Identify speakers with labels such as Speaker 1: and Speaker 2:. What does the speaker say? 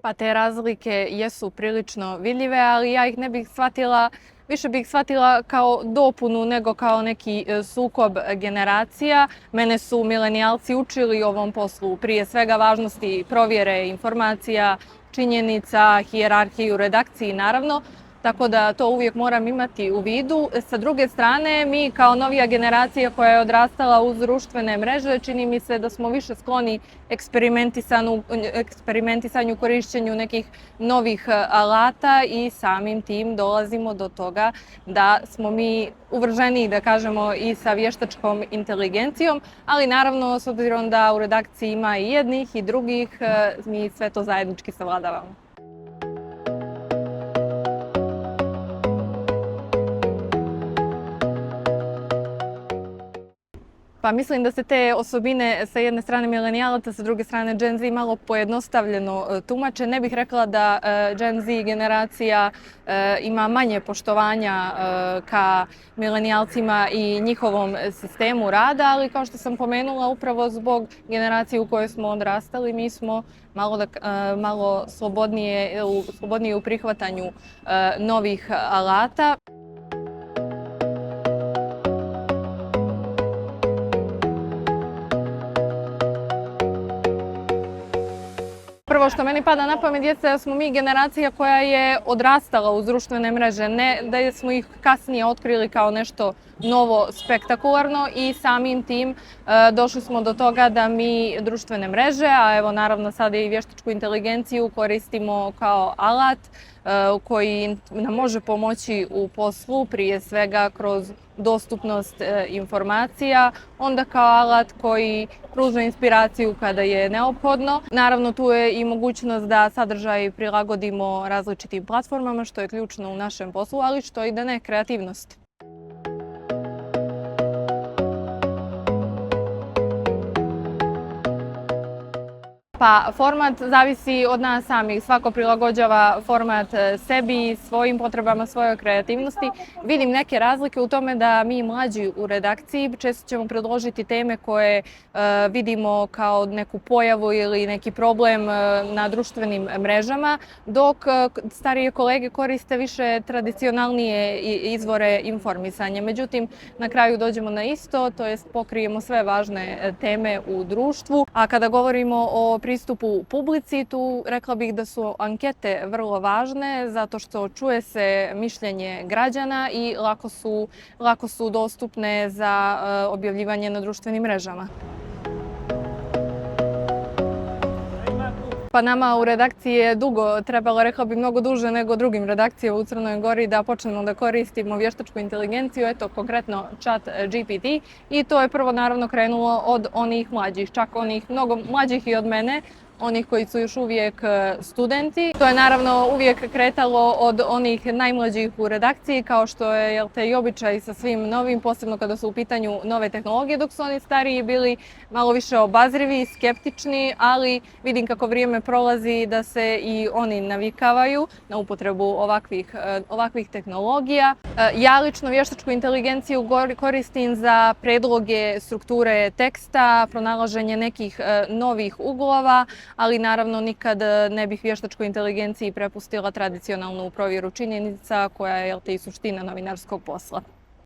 Speaker 1: Pa te razlike jesu prilično vidljive, ali ja ih ne bih shvatila, više bih shvatila kao dopunu nego kao neki sukob generacija. Mene su milenijalci učili ovom poslu, prije svega važnosti provjere informacija, činjenica, hijerarhiju, redakciji naravno, tako da to uvijek moram imati u vidu. Sa druge strane, mi kao novija generacija koja je odrastala uz društvene mreže, čini mi se da smo više skloni eksperimentisanju, korišćenju nekih novih alata i samim tim dolazimo do toga da smo mi uvrženiji, da kažemo, i sa vještačkom inteligencijom, ali naravno, s obzirom da u redakciji ima i jednih i drugih, mi sve to zajednički savladavamo. Pa mislim da se te osobine sa jedne strane milenijalaca, sa druge strane Gen Z malo pojednostavljeno tumače. Ne bih rekla da Gen Z generacija ima manje poštovanja ka milenijalcima i njihovom sistemu rada, ali kao što sam pomenula, upravo zbog generacije u kojoj smo odrastali, mi smo malo slobodnije u prihvatanju novih alata. Prvo što meni pada na pamet jeste da smo mi generacija koja je odrastala uz društvene mreže, ne da smo ih kasnije otkrili kao nešto novo, spektakularno i samim tim došli smo do toga da mi društvene mreže, a evo naravno sada i vještačku inteligenciju koristimo kao alat koji nam može pomoći u poslu, prije svega kroz dostupnost informacija, onda kao alat koji pruža inspiraciju kada je neophodno. Naravno, tu je i mogućnost da sadržaj prilagodimo različitim platformama, što je ključno u našem poslu, ali što i da ne, kreativnost. Pa format zavisi od nas samih, svako prilagođava format sebi, svojim potrebama, svojoj kreativnosti. Vidim neke razlike u tome da mi mlađi u redakciji često ćemo predložiti teme koje vidimo kao neku pojavu ili neki problem na društvenim mrežama, dok starije kolege koriste više tradicionalnije izvore informisanja. Međutim, na kraju dođemo na isto, to jest pokrijemo sve važne teme u društvu. A kada govorimo o pristupu publici, tu rekla bih da su ankete vrlo važne zato što čuje se mišljenje građana i lako su dostupne za objavljivanje na društvenim mrežama. Pa nama u redakciji je dugo trebalo, rekla bih mnogo duže nego drugim redakcijama u Crnoj Gori, da počnemo da koristimo vještačku inteligenciju, eto konkretno ChatGPT, i to je prvo naravno krenulo od onih mlađih, čak onih mnogo mlađih i od mene, onih koji su još uvijek studenti. To je naravno uvijek kretalo od onih najmlađih u redakciji, kao što je i običaj sa svim novim, posebno kada su u pitanju nove tehnologije, dok su oni stariji bili malo više obazrivi, skeptični, ali vidim kako vrijeme prolazi da se i oni navikavaju na upotrebu ovakvih tehnologija. Ja lično vještačku inteligenciju koristim za predloge strukture teksta, pronalaženje nekih novih uglova, ali naravno nikad ne bih vještačkoj inteligenciji prepustila tradicionalnu provjeru činjenica koja je i suština novinarskog posla.